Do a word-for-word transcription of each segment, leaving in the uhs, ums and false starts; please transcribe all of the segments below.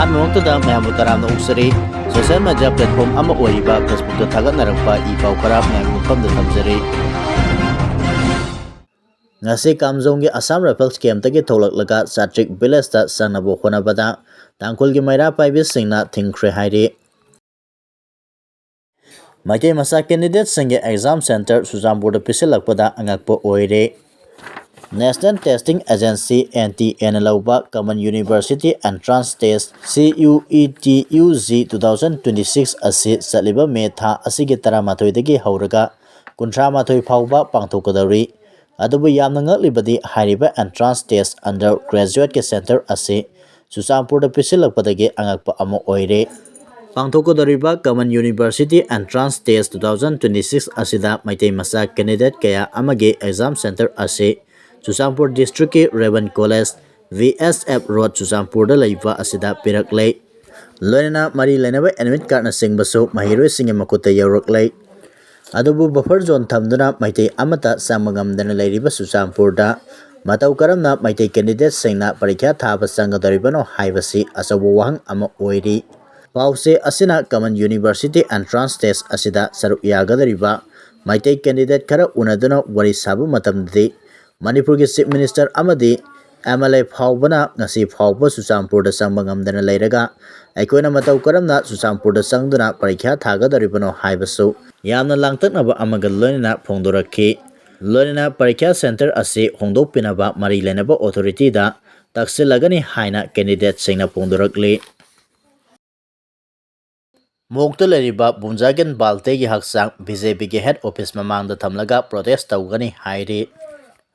ꯑꯍꯥꯟꯕꯃꯛꯇꯗ ꯃꯌꯥꯝꯕꯨ ꯇꯔꯥꯝꯅ ꯑꯣꯛꯆꯔꯤ꯫ Social media platform ꯑꯃ ꯑꯣꯏꯔꯤꯕ Facebookꯇ ꯊꯥꯒꯠꯅꯔꯛꯄ ꯏ ꯄꯥꯎ ꯈꯔ ꯃꯌꯥꯝꯒꯤ ꯃꯐꯝꯗ ꯊꯝꯖꯔꯤ꯫ ꯉꯁꯤ ꯀꯥꯝꯖꯣꯡꯒꯤ Assam Rifles campꯇꯒꯤ ꯊꯣꯛꯂꯛꯂꯒ ꯆꯥꯇ꯭ꯔꯤꯛ villageꯇ ꯆꯪꯅꯕ ꯍꯣꯠꯅꯕꯗ ꯇꯥꯡꯈꯨꯜꯒꯤ ꯃꯩꯔꯥ ꯄꯥꯏꯕꯤꯁꯤꯡꯅ ꯊꯤꯡꯈ꯭ꯔꯦ ꯍꯥꯏꯔꯤ꯫ ꯃꯩꯇꯩ ꯃꯆꯥ candidateꯁꯤꯡꯒꯤ exam centre ꯆꯨꯔꯆꯥꯟꯄꯨꯔꯗ ꯄꯤꯁꯤꯜꯂꯛꯄꯗ ꯑꯉꯛꯄ ꯑꯣꯏꯔꯦ꯫ National Testing Agency, NTAꯅ ꯂꯧꯕ Common University Entrance Test, CUET UG two thousand twenty-six ꯑꯁꯤ ꯆꯠꯂꯤꯕ May ꯊꯥ ꯑꯁꯤꯒꯤ ꯇꯔꯥꯃꯥꯊꯣꯏꯗꯒꯤ ꯍꯧꯔꯒ ꯀꯨꯟꯊ꯭ꯔꯥ ꯃꯥꯊꯣꯏ ꯐꯥꯎꯕ ꯄꯥꯡꯊꯣꯛꯀꯗꯧꯔꯤ꯫ ꯑꯗꯨꯕꯨ ꯌꯥꯝꯅ ꯉꯛꯂꯤꯕꯗꯤ ꯍꯥꯏꯔꯤꯕ entrance test under graduateꯀꯤ centre ꯑꯁꯤ ꯆꯨꯔꯆꯥꯟꯄꯨꯔꯗ ꯄꯤꯁꯤꯜꯂꯛꯄꯗꯒꯤ ꯑꯉꯛꯄ ꯑꯃ ꯑꯣꯏꯔꯦ꯫ ꯄꯥꯡꯊꯣꯛꯀꯗꯧꯔꯤꯕ Common University Entrance Test two thousand twenty-six ꯑꯁꯤꯗ ꯃꯩꯇꯩ ꯃꯆꯥ candidate ꯀꯌꯥ ꯑꯃꯒꯤ exam centre ꯑꯁꯤ Churachandpur districtꯀꯤ Raven College, VSF Road, ꯆꯨꯔꯆꯥꯟꯄꯨꯔꯗ ꯂꯩꯕ ꯑꯁꯤꯗ ꯄꯤꯔꯛꯂꯦ꯫ ꯂꯣꯏꯅꯅ ꯃꯔꯤ ꯂꯩꯅꯕ admit cardꯅꯆꯤꯡꯕꯁꯨ ꯃꯍꯩꯔꯣꯏꯁꯤꯡꯒꯤ ꯃꯈꯨꯠꯇ ꯌꯧꯔꯛꯂꯦ꯫ ꯑꯗꯨꯕꯨ buffer zone ꯊꯝꯗꯨꯅ ꯃꯩꯇꯩ ꯑꯃꯠꯇ ꯆꯪꯕ ꯉꯝꯗꯅ ꯂꯩꯔꯤꯕ ꯆꯨꯔꯆꯥꯟꯄꯨꯔꯗ ꯃꯇꯧ ꯀꯔꯝꯅ ꯃꯩꯇꯩ candidateꯁꯤꯡꯅ ꯄꯔꯤꯈ꯭ꯌꯥ ꯊꯥꯕ ꯆꯪꯒꯗꯧꯔꯤꯕꯅꯣ ꯍꯥꯏꯕꯁꯤ ꯑꯆꯧꯕ ꯋꯥꯍꯪ ꯑꯃ ꯑꯣꯏꯔꯤ꯫ ꯄꯥꯎꯆꯦ ꯑꯁꯤꯅ Common University Entrance Test ꯑꯁꯤꯗ ꯁꯔꯨꯛ ꯌꯥꯒꯗꯧꯔꯤꯕ ꯃꯩꯇꯩ candidate ꯈꯔ ꯎꯅꯗꯨꯅ ꯋꯥꯔꯤ ꯁꯥꯕ ꯃꯇꯝꯗꯗꯤ, ꯃꯅꯤꯄꯨꯔꯒꯤ Chief Minister ꯑꯃꯗꯤ MLA ꯐꯥꯎꯕꯅ ꯉꯁꯤ ꯐꯥꯎꯕ ꯆꯨꯔꯆꯥꯟꯄꯨꯔꯗ ꯆꯪꯕ ꯉꯝꯗꯅ ꯂꯩꯔꯒ, ꯑꯩꯈꯣꯏꯅ ꯃꯇꯧ ꯀꯔꯝꯅ ꯆꯨꯔꯆꯥꯟꯄꯨꯔꯗ ꯆꯪꯗꯨꯅ ꯄꯔꯤꯈ꯭ꯌꯥ ꯊꯥꯒꯗꯧꯔꯤꯕꯅꯣ ꯍꯥꯏꯕꯁꯨ ꯌꯥꯝꯅ ꯂꯥꯡꯇꯛꯅꯕ ꯑꯃꯒ ꯂꯣꯏꯅꯅ ꯐꯣꯡꯗꯣꯔꯛꯈꯤ꯫ ꯂꯣꯏꯅꯅ ꯄꯔꯤꯈ꯭ꯌꯥ centre ꯑꯁꯤ ꯍꯣꯡꯗꯣꯛꯄꯤꯅꯕ ꯃꯔꯤ ꯂꯩꯅꯕ authorityꯗ ꯇꯛꯁꯤꯜꯂꯒꯅꯤ ꯍꯥꯏꯅ candidateꯁꯤꯡꯅ ꯐꯣꯡꯗꯣꯔꯛꯂꯤ꯫ ꯃꯣꯛꯇ ꯂꯩꯔꯤꯕ ꯕꯨꯝꯖꯥꯒꯦꯟ ꯕꯥꯜꯇꯦꯒꯤ ꯍꯛꯆꯥꯡ BJPꯒꯤ head office ꯃꯃꯥꯡꯗ ꯊꯝꯂꯒ protest ꯇꯧꯒꯅꯤ ꯍꯥꯏꯔꯤ꯫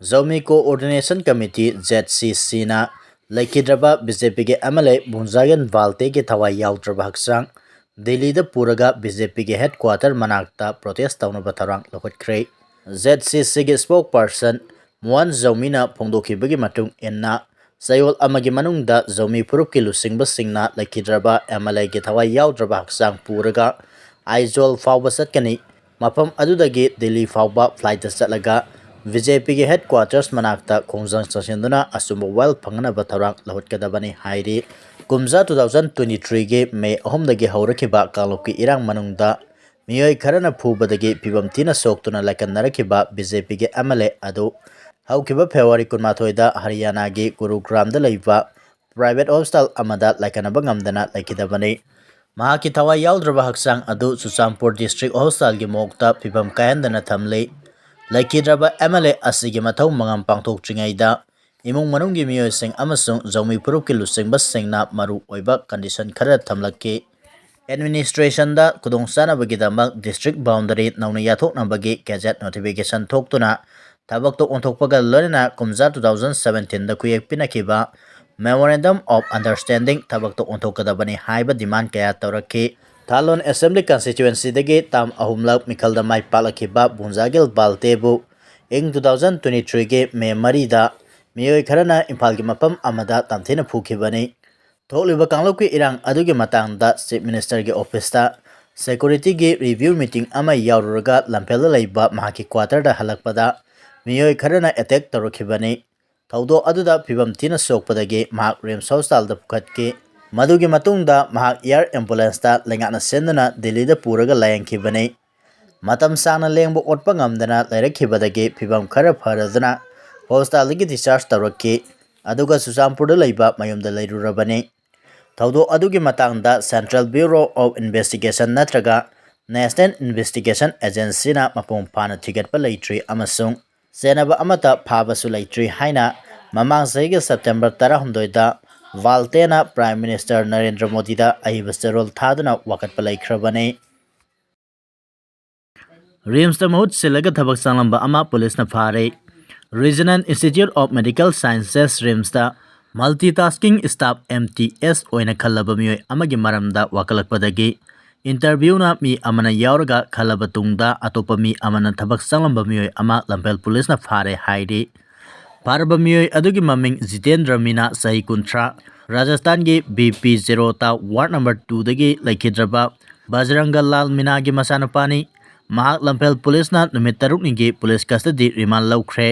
Zomi Coordination Committee, ZCCꯅ ꯂꯩꯈꯤꯗ꯭ꯔꯕ BJPꯒꯤ MLA ꯕꯨꯝꯖꯥꯒꯦꯟ ꯕꯥꯜꯇꯦꯒꯤ ꯊꯋꯥꯏ ꯌꯥꯎꯗ꯭ꯔꯕ ꯍꯛꯆꯥꯡ ꯗꯤꯜꯂꯤꯗ ꯄꯨꯔꯒ BJPꯒꯤ headquarter ꯃꯅꯥꯛꯇ protest ꯇꯧꯅꯕ ꯊꯧꯔꯥꯡ ꯂꯧꯈꯠꯈ꯭ꯔꯦ꯫ ZCCꯒꯤ spokesperson ꯃꯣꯍꯟ ꯖꯧꯃꯤꯅ ꯐꯣꯡꯗꯣꯛꯈꯤꯕꯒꯤ ꯃꯇꯨꯡ ꯏꯟꯅ, ꯆꯌꯣꯜ ꯑꯃꯒꯤ ꯃꯅꯨꯡꯗ ꯖꯧꯃꯤ ꯐꯨꯔꯨꯞꯀꯤ ꯂꯨꯆꯤꯡꯕꯁꯤꯡꯅ ꯂꯩꯈꯤꯗ꯭ꯔꯕ MLAꯒꯤ ꯊꯋꯥꯏ ꯌꯥꯎꯗ꯭ꯔꯕ ꯍꯛꯆꯥꯡ ꯄꯨꯔꯒ ꯑꯥꯏꯖꯣꯜ ꯐꯥꯎꯕ ꯆꯠꯀꯅꯤ꯫ ꯃꯐꯝ ꯑꯗꯨꯗꯒꯤ ꯗꯤꯜꯂꯤ ꯐꯥꯎꯕ flightꯇ ꯆꯠꯂꯒ BJPꯒꯤ headquarters ꯃꯅꯥꯛꯇ ꯈꯣꯡꯖꯪ ꯆꯪꯁꯤꯟꯗꯨꯅ ꯑꯆꯨꯝꯕ ꯋꯥꯌꯦꯜ ꯐꯪꯅꯅꯕ ꯊꯧꯔꯥꯡ ꯂꯧꯈꯠꯀꯗꯕꯅꯤ ꯍꯥꯏꯔꯤ꯫ ꯀꯨꯝꯖꯥ two thousand twenty threeꯒꯤ May ꯑꯍꯨꯝꯗꯒꯤ ꯍꯧꯔꯛꯈꯤꯕ ꯀꯥꯡꯂꯨꯞꯀꯤ ꯏꯔꯥꯡ ꯃꯅꯨꯡꯗ ꯃꯤꯑꯣꯏ ꯈꯔꯅ ꯐꯨꯕꯗꯒꯤ ꯐꯤꯕꯝ ꯊꯤꯅ ꯁꯣꯛꯇꯨꯅ ꯂꯥꯏꯀꯠꯅꯔꯛꯈꯤꯕ BJPꯒꯤ MLA ꯑꯗꯨ ꯍꯧꯈꯤꯕ February ꯀꯨꯟꯃꯥꯊꯣꯏꯗ ꯍꯔꯤꯌꯥꯅꯥꯒꯤ ꯒꯨꯔꯨꯒ꯭ꯔꯥꯝꯗ ꯂꯩꯕ private hospital ꯑꯃꯗ ꯂꯥꯏꯀꯠꯅꯕ ꯉꯝꯗꯅ ꯂꯩꯈꯤꯗꯕꯅꯤ꯫ ꯃꯍꯥꯛꯀꯤ ꯊꯋꯥꯏ ꯌꯥꯎꯗ꯭ꯔꯕ ꯍꯛꯆꯥꯡ ꯑꯗꯨ ꯆꯨꯔꯆꯥꯟꯄꯨꯔ District Hospitalꯒꯤ morgueꯇ ꯐꯤꯕꯝ ꯀꯥꯏꯍꯟꯗꯅ ꯊꯝꯂꯤ꯫ ꯂꯩꯈꯤꯗ꯭ꯔꯕ MLA ꯑꯁꯤꯒꯤ ꯃꯊꯧ ꯃꯉꯝ ꯄꯥꯡꯊꯣꯛꯇ꯭ꯔꯤꯉꯩꯗ ꯏꯃꯨꯡ ꯃꯅꯨꯡꯒꯤ ꯃꯤꯑꯣꯏꯁꯤꯡ ꯑꯃꯁꯨꯡ ꯖꯧꯃꯤ ꯐꯨꯔꯨꯞꯀꯤ ꯂꯨꯆꯤꯡꯕꯁꯤꯡꯅ ꯃꯔꯨ ꯑꯣꯏꯕ condition ꯈꯔ ꯊꯝꯂꯛꯈꯤ꯫ Administrationꯗ ꯈꯨꯗꯣꯡꯆꯥꯅꯕꯒꯤꯗꯃꯛ district boundary ꯅꯧꯅ ꯌꯥꯊꯣꯛꯅꯕꯒꯤ gazette notification ꯊꯣꯛꯇꯨꯅ ꯊꯕꯛꯇ ꯑꯣꯟꯊꯣꯛꯄꯒ ꯂꯣꯏꯅꯅ ꯀꯨꯝꯖꯥ two thousand seventeenꯗ ꯈꯨꯌꯦꯛ ꯄꯤꯅꯈꯤꯕ Memorandum of Understanding ꯊꯕꯛꯇ ꯑꯣꯟꯊꯣꯛꯀꯗꯕꯅꯤ ꯍꯥꯏꯕ demand ꯀꯌꯥ ꯇꯧꯔꯛꯈꯤ꯫ ꯊꯥꯂꯣꯟ Assembly Constituencyꯗꯒꯤ term ꯑꯍꯨꯝꯂꯛ ꯃꯤꯈꯜꯗ ꯃꯥꯏ ꯄꯥꯛꯂꯛꯈꯤꯕ ꯕꯨꯡꯖꯥꯒꯤꯜ ꯕꯥꯜꯇꯦꯕꯨ ꯏꯪ two thousand twenty threeꯒꯤ May ꯃꯔꯤꯗ ꯃꯤꯑꯣꯏ ꯈꯔꯅ ꯏꯝꯐꯥꯜꯒꯤ ꯃꯐꯝ ꯑꯃꯗ ꯇꯝꯊꯤꯅ ꯐꯨꯈꯤꯕꯅꯤ꯫ ꯊꯣꯛꯂꯤꯕ ꯀꯥꯡꯂꯨꯞꯀꯤ ꯏꯔꯥꯡ ꯑꯗꯨꯒꯤ ꯃꯇꯥꯡꯗ Chief Ministerꯒꯤ officeꯇ securityꯒꯤ review meeting ꯑꯃ ꯌꯥꯎꯔꯨꯔꯒ ꯂꯝꯐꯦꯜꯗ ꯂꯩꯕ ꯃꯍꯥꯛꯀꯤ quarterꯗ ꯍꯜꯂꯛꯄꯗ ꯃꯤꯑꯣꯏ ꯈꯔꯅ attack ꯇꯧꯔꯛꯈꯤꯕꯅꯤ꯫ ꯊꯧꯗꯣꯛ ꯑꯗꯨꯗ ꯐꯤꯕꯝ ꯊꯤꯅ ꯁꯣꯛꯄꯗꯒꯤ ꯃꯍꯥꯛ RIMS hospitalꯗ ꯄꯨꯈꯠꯈꯤ꯫ ꯃꯗꯨꯒꯤ ꯃꯇꯨꯡꯗ ꯃꯍꯥꯛ air ambulanceꯇ ꯂꯩꯉꯥꯛꯅ ꯁꯦꯝꯗꯨꯅ ꯗꯤꯜꯂꯤꯗ ꯄꯨꯔꯒ ꯂꯥꯌꯦꯡꯈꯤꯕꯅꯤ꯫ ꯃꯇꯝ ꯁꯥꯡꯅ ꯂꯦꯡꯕ ꯑꯣꯠꯄ ꯉꯝꯗꯅ ꯂꯩꯔꯛꯈꯤꯕꯗꯒꯤ ꯐꯤꯕꯝ ꯈꯔ ꯐꯔꯗꯨꯅ hospitalꯗꯒꯤ discharge ꯇꯧꯔꯛꯈꯤ, ꯑꯗꯨꯒ ꯆꯨꯔꯆꯥꯟꯄꯨꯔꯗ ꯂꯩꯕ ꯃꯌꯨꯝꯗ ꯂꯩꯔꯨꯔꯕꯅꯤ꯫ ꯊꯧꯗꯣꯛ ꯑꯗꯨꯒꯤ ꯃꯇꯥꯡꯗ Central Bureau of Investigation ꯅꯠꯇ꯭ꯔꯒ National Investigation Agencyꯅ ꯃꯄꯨꯡ ꯐꯥꯅ ꯊꯤꯒꯠꯄ ꯂꯩꯇ꯭ꯔꯤ ꯑꯃꯁꯨꯡ ꯆꯦꯟꯅꯕ ꯑꯃꯠꯇ ꯐꯥꯕꯁꯨ ꯂꯩꯇ꯭ꯔꯤ ꯍꯥꯏꯅ ꯃꯃꯥꯡ ꯆꯍꯤꯒꯤ September ꯇꯔꯥꯍꯨꯝꯗꯣꯏꯗ ꯕꯥꯜꯇꯦꯅ Prime Minister ꯅꯔꯦꯟꯗ꯭ꯔ ꯃꯣꯗꯤꯗ ꯑꯏꯕ ꯆꯦꯔꯣꯜ ꯊꯥꯗꯨꯅ ꯋꯥꯀꯠꯄ ꯂꯩꯈ꯭ꯔꯕꯅꯤ꯫ RIMSꯇ ꯃꯍꯨꯠ ꯁꯤꯜꯂꯒ ꯊꯕꯛ ꯆꯪꯂꯝꯕ ꯑꯃ ꯄꯨꯂꯤꯁꯅ ꯐꯥꯔꯦ꯫ Regional Institute of Medical Sciences, RIMSꯇ multitasking staff, MTS, ꯑꯣꯏꯅ ꯈꯜꯂꯕ ꯃꯤꯑꯣꯏ ꯑꯃꯒꯤ ꯃꯔꯝꯗ ꯋꯥꯀꯠꯂꯛꯄꯗꯒꯤ interviewꯅ ꯃꯤ ꯑꯃꯅ ꯌꯥꯎꯔꯒ ꯈꯜꯂꯕ ꯇꯨꯡꯗ ꯑꯇꯣꯞꯄ ꯃꯤ ꯑꯃꯅ ꯊꯕꯛ ꯆꯪꯂꯝꯕ ꯃꯤꯑꯣꯏ ꯑꯃ ꯂꯝꯐꯦꯜ ꯄꯨꯂꯤꯁꯅ ꯐꯥꯔꯦ ꯍꯥꯏꯔꯤ꯫ ꯐꯥꯔꯕ ꯃꯤꯑꯣꯏ ꯑꯗꯨꯒꯤ ꯃꯃꯤꯡ ꯖꯤꯇꯦꯟꯗ꯭ꯔ ꯃꯤꯅꯥ, ꯆꯍꯤ ꯀꯨꯟꯊ꯭ꯔꯥ, ꯔꯥꯖꯁꯊꯥꯟꯒꯤ BP Zerota ward number twoꯗꯒꯤ ꯂꯩꯈꯤꯗ꯭ꯔꯕ ꯕꯖꯔꯪꯒ ꯂꯥꯜ ꯃꯤꯅꯥꯒꯤ ꯃꯆꯥꯅꯨꯄꯥꯅꯤ꯫ ꯃꯍꯥꯛ ꯂꯝꯐꯦꯜ ꯄꯨꯂꯤꯁꯅ ꯅꯨꯃꯤꯠ ꯇꯔꯨꯛꯅꯤꯒꯤ police custody remand ꯂꯧꯈ꯭ꯔꯦ꯫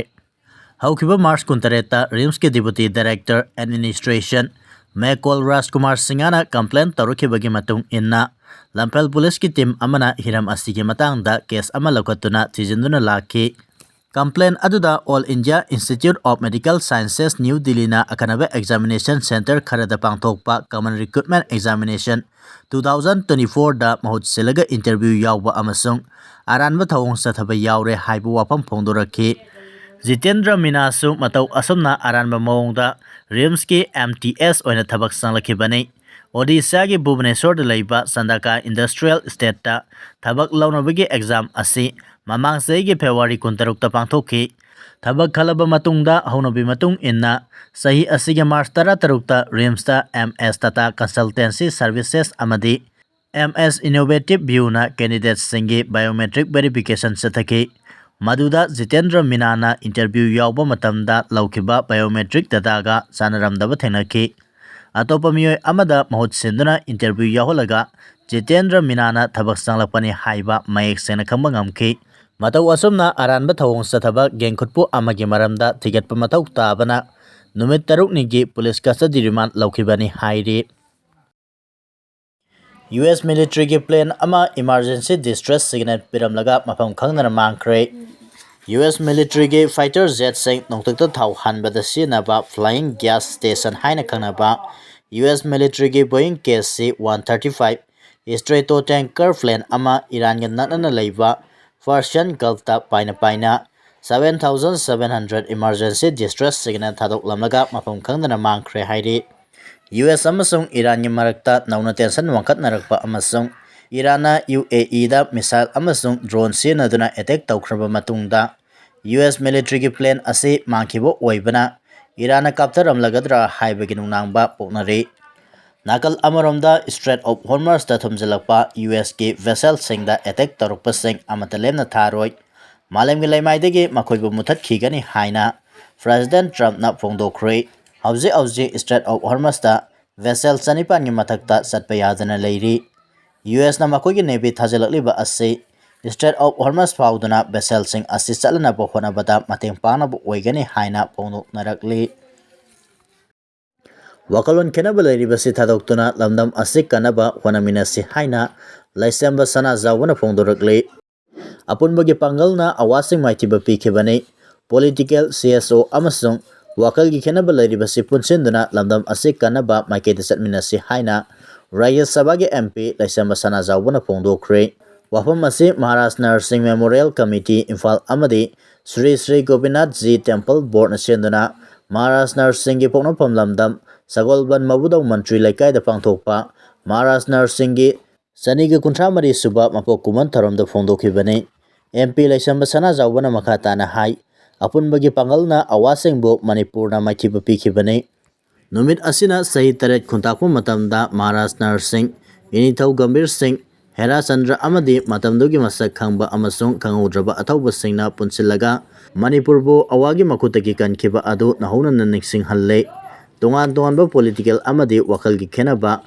ꯍꯧꯈꯤꯕ March ꯀꯨꯟꯇꯔꯦꯠꯇ RIMSꯀꯤ Deputy Director Administration ꯃꯦꯀꯣꯜ ꯔꯥꯖꯀꯨꯃꯥꯔ ꯁꯤꯡꯍꯅ complain ꯇꯧꯔꯛꯈꯤꯕꯒꯤ ꯃꯇꯨꯡ ꯏꯟꯅ ꯂꯝꯐꯦꯜ ꯄꯨꯂꯤꯁꯀꯤ team ꯑꯃꯅ ꯍꯤꯔꯝ ꯑꯁꯤꯒꯤ ꯃꯇꯥꯡꯗ case ꯑꯃ ꯂꯧꯈꯠꯇꯨꯅ ꯊꯤꯖꯤꯟꯗꯨꯅ ꯂꯥꯛꯈꯤ꯫ Complain ꯑꯗꯨꯗ All India Institute of Medical Sciences, New Delhiꯅ ꯑꯈꯟꯅꯕ examination centre ꯈꯔꯗ ꯄꯥꯡꯊꯣꯛꯄ common recruitment examination two thousand twenty fourꯗ ꯃꯍꯨꯠ ꯁꯤꯜꯂꯒ interview ꯌꯥꯎꯕ ꯑꯃꯁꯨꯡ ꯑꯔꯥꯟꯕ ꯊꯧꯑꯣꯡ ꯆꯠꯊꯕ ꯌꯥꯎꯔꯦ ꯍꯥꯏꯕ ꯋꯥꯐꯝ ꯐꯣꯡꯗꯣꯔꯛꯈꯤ꯫ ꯖꯤꯇꯦꯟꯗ꯭ꯔ ꯃꯤꯅꯥꯁꯨ ꯃꯇꯧ ꯑꯁꯨꯝꯅ ꯑꯔꯥꯟꯕ ꯃꯑꯣꯡꯗ RIMSꯀꯤ MTS ꯑꯣꯏꯅ ꯊꯕꯛ ꯆꯪꯂꯛꯈꯤꯕꯅꯤ꯫ ꯑꯣꯗꯤꯁꯥꯒꯤ ꯚꯨꯕꯅꯦꯁꯣꯔꯗ ꯂꯩꯕ ꯆꯟꯗꯀꯥ Industrial Estateꯇ ꯊꯕꯛ ꯂꯧꯅꯕꯒꯤ exam ꯑꯁꯤ ꯃꯃꯥꯡ ꯆꯍꯤꯒꯤ February ꯀꯨꯟꯇꯔꯨꯛꯇ ꯄꯥꯡꯊꯣꯛꯈꯤ꯫ ꯊꯕꯛ ꯈꯜꯂꯕ ꯃꯇꯨꯡꯗ, ꯍꯧꯅꯕꯤ ꯃꯇꯨꯡ ꯏꯟꯅ, ꯆꯍꯤ ꯑꯁꯤꯒꯤ March ꯇꯔꯥꯇꯔꯨꯛꯇ RIMSꯇ MS Tata Consultancy Services ꯑꯃꯗꯤ MS Innovative Viewꯅ candidateꯁꯤꯡꯒꯤ biometric verification ꯆꯠꯊꯈꯤ꯫ ꯃꯗꯨꯗ ꯖꯤꯇꯦꯟꯗ꯭ꯔ ꯃꯤꯅꯥꯅ interview ꯌꯥꯎꯕ ꯃꯇꯝꯗ ꯂꯧꯈꯤꯕ biometric dataꯒ ꯆꯥꯟꯅꯔꯝꯗꯕ ꯊꯦꯡꯅꯈꯤ꯫ ꯑꯇꯣꯞꯄ ꯃꯤꯑꯣꯏ ꯑꯃꯗ ꯃꯍꯨꯠ ꯁꯤꯟꯗꯨꯅ interview ꯌꯥꯎꯍꯜꯂꯒ ꯖꯤꯇꯦꯟꯗ꯭ꯔ ꯃꯤꯅꯥꯅ ꯊꯕꯛ ꯆꯪꯂꯛꯄꯅꯤ ꯍꯥꯏꯕ ꯃꯌꯦꯛ ꯁꯦꯡꯅ ꯈꯪꯕ ꯉꯝꯈꯤ꯫ ꯃꯇꯧ ꯑꯁꯨꯝꯅ ꯑꯔꯥꯟꯕ ꯊꯧꯑꯣꯡ ꯆꯠꯊꯕ ꯒꯦꯡꯈꯨꯠꯄꯨ ꯑꯃꯒꯤ ꯃꯔꯝꯗ ꯊꯤꯒꯠꯄ ꯃꯊꯧ ꯇꯥꯕꯅ ꯅꯨꯃꯤꯠ ꯇꯔꯨꯛꯅꯤꯒꯤ police custody remand ꯂꯧꯈꯤꯕꯅꯤ ꯍꯥꯏꯔꯤ꯫ US militaryꯒꯤ plane ꯑꯃ emergency distress signal ꯄꯤꯔꯝꯂꯒ ꯃꯐꯝ ꯈꯪꯗꯅ ꯃꯥꯡꯈ꯭ꯔꯦ꯫ US militaryꯒꯤ fighter jetꯁꯤꯡ ꯅꯣꯡꯊꯛꯇ ꯊꯥꯎ ꯍꯥꯟꯕꯗ ꯁꯤꯖꯤꯟꯅꯕ flying gas station ꯍꯥꯏꯅ ꯈꯪꯅꯕ US militaryꯒꯤ Boeing KC one thirty five Stratotanker plane ꯑꯃ ꯏꯔꯥꯟꯒ ꯅꯛꯅꯅ ꯂꯩꯕ Persian Gulfꯇ ꯄꯥꯏꯅ ꯄꯥꯏꯅ seven thousand seven hundred emergency distress signal ꯊꯥꯗꯣꯛꯂꯝꯂꯒ ꯃꯐꯝ ꯈꯪꯗꯅ ꯃꯥꯡꯈ꯭ꯔꯦ ꯍꯥꯏꯔꯤ꯫ US ꯑꯃꯁꯨꯡ ꯏꯔꯥꯟꯒꯤ ꯃꯔꯛꯇ ꯅꯧꯅ tension ꯋꯥꯡꯈꯠꯅꯔꯛꯄ ꯑꯃꯁꯨꯡ ꯏꯔꯥꯟꯅ UAEꯗ missile ꯑꯃꯁꯨꯡ drone ꯁꯤꯖꯤꯟꯅꯗꯨꯅ attack ꯇꯧꯈ꯭ꯔꯕ ꯃꯇꯨꯡꯗ, US militaryꯒꯤ plane ꯑꯁꯤ ꯃꯥꯡꯈꯤꯕ ꯑꯣꯏꯕꯅ ꯏꯔꯥꯟꯅ ꯀꯥꯞꯊꯔꯝꯂꯒꯗ꯭ꯔꯥ ꯍꯥꯏꯕꯒꯤ ꯅꯨꯡꯅꯥꯡꯕ ꯄꯣꯛꯅꯔꯤ꯫ ꯅꯥꯀꯜ ꯑꯃꯔꯣꯝꯗ Strait of Hormuzꯇ ꯊꯨꯝꯖꯤꯜꯂꯛꯄ USꯀꯤ vesselꯁꯤꯡꯗ attack ꯇꯧꯔꯛꯄꯁꯤꯡ ꯑꯃꯠꯇ ꯂꯦꯝꯅ ꯊꯥꯔꯣꯏ꯫ ꯃꯥꯂꯦꯝꯒꯤ ꯂꯩꯃꯥꯏꯗꯒꯤ ꯃꯈꯣꯏꯕꯨ ꯃꯨꯊꯠꯈꯤꯒꯅꯤ ꯍꯥꯏꯅ President Trumpꯅ ꯐꯣꯡꯗꯣꯛꯈ꯭ꯔꯦ꯫ ꯍꯧꯖꯤꯛ ꯍꯧꯖꯤꯛ Strait of Hormuzꯇ vessel ꯆꯅꯤꯄꯥꯟꯒꯤ ꯃꯊꯛꯇ ꯆꯠꯄ ꯌꯥꯗꯅ ꯂꯩꯔꯤ꯫ USꯅ ꯃꯈꯣꯏꯒꯤ navy ꯊꯥꯖꯤꯜꯂꯛꯂꯤꯕ ꯑꯁꯤ Strait of Hormuz ꯐꯥꯎꯗꯨꯅ vesselꯁꯤꯡ ꯑꯁꯤ ꯆꯠꯅꯅꯕ ꯍꯣꯠꯅꯕꯗ ꯃꯇꯦꯡ ꯄꯥꯡꯅꯕ ꯑꯣꯏꯒꯅꯤ ꯍꯥꯏꯅ ꯐꯣꯡꯗꯣꯛꯅꯔꯛꯂꯤ꯫ ꯋꯥꯈꯜꯂꯣꯟ ꯈꯦꯠꯅꯕ ꯂꯩꯔꯤꯕꯁꯤ ꯊꯥꯗꯣꯛꯇꯨꯅ ꯂꯝꯗꯝ ꯑꯁꯤ ꯀꯟꯅꯕ ꯍꯣꯠꯅꯃꯤꯟꯅꯁꯤ ꯍꯥꯏꯅ ꯂꯩꯁꯦꯝꯕ ꯁꯅꯥꯖꯥꯎꯕꯅ ꯐꯣꯡꯗꯣꯔꯛꯂꯤ꯫ ꯑꯄꯨꯟꯕꯒꯤ ꯄꯥꯡꯒꯜꯅ ꯑꯋꯥꯁꯤꯡ ꯃꯥꯏꯊꯤꯕ ꯄꯤꯈꯤꯕꯅꯤ꯫ ꯄꯣꯂꯤꯇꯤꯀꯦꯜ, ꯁꯤ ꯑꯦꯁ ꯑꯣ ꯑꯃꯁꯨꯡ ꯋꯥꯈꯜꯒꯤ ꯈꯦꯠꯅꯕ ꯂꯩꯔꯤꯕꯁꯤ ꯄꯨꯟꯁꯤꯟꯗꯨꯅ ꯂꯝꯗꯝ ꯑꯁꯤ ꯀꯟꯅꯕ ꯃꯥꯏꯀꯩꯗ ꯆꯠꯃꯤꯟꯅꯁꯤ ꯍꯥꯏꯅ ꯔꯥꯖ꯭ꯌ ꯁꯚꯥꯒꯤ ꯑꯦꯝ ꯄꯤ ꯂꯩꯁꯦꯝꯕ ꯁꯅꯥꯖꯥꯎꯕꯅ ꯐꯣꯡꯗꯣꯛꯈ꯭ꯔꯦ꯫ ꯋꯥꯐꯝ ꯑꯁꯤ ꯃꯍꯥꯔꯥꯖ ꯅꯔꯁꯤꯡ ꯃꯦꯃꯣꯔꯤꯌꯦꯜ ꯀꯃꯤꯇꯤ ꯏꯝꯐꯥꯜ ꯑꯃꯗꯤ ꯁ꯭ꯔꯤ ꯁ꯭ꯔꯤ ꯒꯣꯄꯤꯅꯥꯊ ꯖꯤ ꯇꯦꯝꯄꯜ ꯕꯣꯔꯗꯅ ꯁꯤꯟꯗꯨꯅ ꯃꯍꯥꯔꯥꯖ ꯅꯔꯁꯤꯡꯒꯤ ꯄꯣꯛꯅꯐꯝ ꯂꯝꯗꯝ ꯁꯒꯣꯜꯕꯟ ꯃꯕꯨꯗꯧ ꯃꯟꯇ꯭ꯔꯤ ꯂꯩꯀꯥꯏꯗ ꯄꯥꯡꯊꯣꯛꯄ ꯃꯍꯥꯔꯥꯖ ꯅꯔꯁꯤꯡꯒꯤ ꯆꯅꯤꯒ ꯀꯨꯟꯊ꯭ꯔꯥ ꯃꯔꯤ ꯁꯨꯕ ꯃꯄꯣꯛ ꯀꯨꯝꯑꯣꯟ ꯊꯧꯔꯝꯗ ꯐꯣꯡꯗꯣꯛꯈꯤꯕꯅꯤ꯫ ꯑꯦꯝ ꯄꯤ ꯂꯩꯁꯦꯝꯕ ꯁꯅꯥꯖꯥꯎꯕꯅ ꯃꯈꯥ ꯇꯥꯅ ꯍꯥꯏ, ꯑꯄꯨꯟꯕꯒꯤ ꯄꯥꯡꯒꯜꯅ ꯑꯋꯥꯁꯤꯡꯕꯨ ꯃꯅꯤꯄꯨꯔꯅ ꯃꯥꯏꯊꯤꯕ ꯄꯤꯈꯤꯕꯅꯤ꯫ ꯅꯨꯃꯤꯠ ꯑꯁꯤꯅ ꯆꯍꯤ ꯇꯔꯦꯠ ꯈꯨꯟꯇꯥꯛꯄ ꯃꯇꯝꯗ ꯃꯍꯥꯔꯥꯖ ꯅꯔꯁꯤꯡ, ꯏꯅꯤꯡꯊꯧ ꯒꯝꯚꯤꯔ ꯁꯤꯡ, ꯍꯦꯔꯥ ꯆꯟꯗ꯭ꯔ ꯑꯃꯗꯤ ꯃꯇꯝꯗꯨꯒꯤ ꯃꯁꯛ ꯈꯪꯕ ꯑꯃꯁꯨꯡ ꯈꯪꯍꯧꯗ꯭ꯔꯕ ꯑꯊꯧꯕꯁꯤꯡꯅ ꯄꯨꯟꯁꯤꯜꯂꯒ ꯃꯅꯤꯄꯨꯔꯕꯨ ꯑꯋꯥꯒꯤ ꯃꯈꯨꯠꯇꯒꯤ ꯀꯟꯈꯤꯕ ꯑꯗꯨ ꯅꯧꯍꯧꯅꯅ ꯅꯤꯡꯁꯤꯡꯍꯜꯂꯦ꯫ ꯇꯣꯉꯥꯟ ꯇꯣꯉꯥꯟꯕ ꯄꯣꯂꯤꯇꯤꯀꯦꯜ ꯑꯃꯗꯤ ꯋꯥꯈꯜꯒꯤ ꯈꯦꯠꯅꯕ,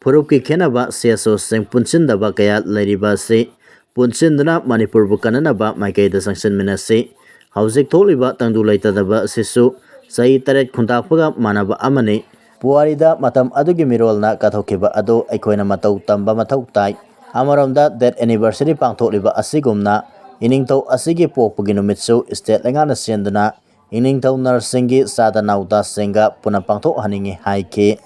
ꯐꯨꯔꯨꯞꯀꯤ ꯈꯦꯠꯅꯕ, ꯁꯤ ꯑꯦꯁ ꯑꯣꯁꯤꯡ ꯄꯨꯟꯁꯤꯟꯗꯕ ꯀꯌꯥ ꯂꯩꯔꯤꯕ ꯑꯁꯤ ꯄꯨꯟꯁꯤꯟꯗꯨꯅ ꯃꯅꯤꯄꯨꯔꯕꯨ ꯀꯟꯅꯅꯕ ꯃꯥꯏꯀꯩꯗ ꯆꯪꯁꯤꯟꯃꯤꯟꯅꯁꯤ꯫ ꯍꯧꯖꯤꯛ ꯊꯣꯛꯂꯤꯕ ꯇꯪꯗꯨ ꯂꯩꯇꯥꯗꯕ ꯑꯁꯤꯁꯨ ꯆꯍꯤ ꯇꯔꯦꯠ ꯈꯨꯟꯇꯥꯛꯄꯒ ꯃꯥꯟꯅꯕ ꯑꯃꯅꯤ꯫ ꯄꯨꯋꯥꯔꯤꯗ ꯃꯇꯝ ꯑꯗꯨꯒꯤ ꯃꯤꯔꯣꯜꯅ ꯀꯠꯊꯣꯛꯈꯤꯕ ꯑꯗꯨ ꯑꯩꯈꯣꯏꯅ ꯃꯇꯧ ꯇꯝꯕ ꯃꯊꯧ ꯇꯥꯏ꯫ ꯑꯃꯔꯣꯝꯗ ꯗꯦꯠ ꯑꯦꯅꯤꯚꯔꯁꯔꯤ ꯄꯥꯡꯊꯣꯛꯂꯤꯕ ꯑꯁꯤꯒꯨꯝꯅ ꯏꯅꯤꯡꯊꯧ ꯑꯁꯤꯒꯤ ꯄꯣꯛꯄꯒꯤ ꯅꯨꯃꯤꯠꯁꯨ ꯁ꯭ꯇꯦꯠ ꯂꯩꯉꯥꯛꯅ ꯁꯤꯟꯗꯨꯅ ꯏꯅꯤꯡꯊꯧ ꯅꯔꯁꯤꯡꯒꯤ ꯆꯥꯗ ꯅꯥꯎꯗꯥꯁꯤꯡꯒ ꯄꯨꯟꯅ ꯄꯥꯡꯊꯣꯛꯍꯟꯅꯤꯡꯏ ꯍꯥꯏꯈꯤ꯫